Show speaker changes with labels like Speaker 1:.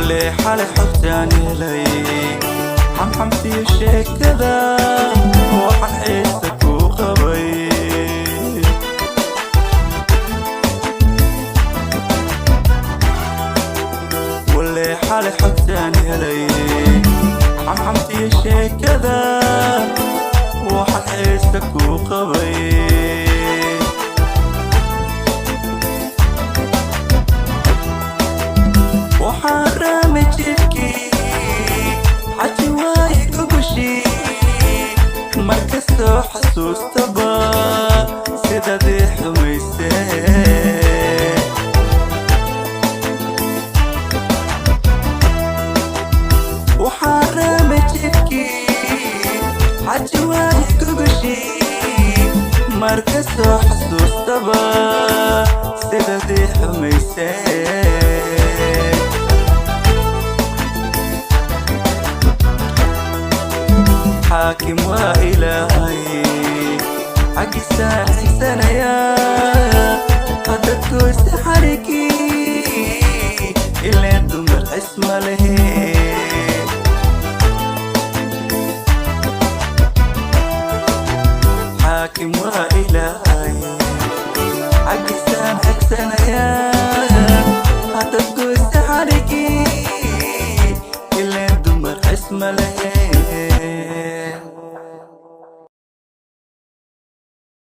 Speaker 1: Walee xalay xogtaan helay, xamxamtiyo sheekada, waxaan xiisa kuu qabay. Walee xalay xogtaan helay, xamxamtiyo sheekada, waxaan xiisa kuu qabay. Waxaan raamay jidhkii, xaji waaye gogoshii, markastoo xasuustaba sidaad ii xumaysee. Waxaan raamay jidhkii, xaji waaye gogoshii, markastoo xasuustaba sidaad ii xumaysee. Xaakim waa Ilaahay, xaggiisaan xigsanayaa.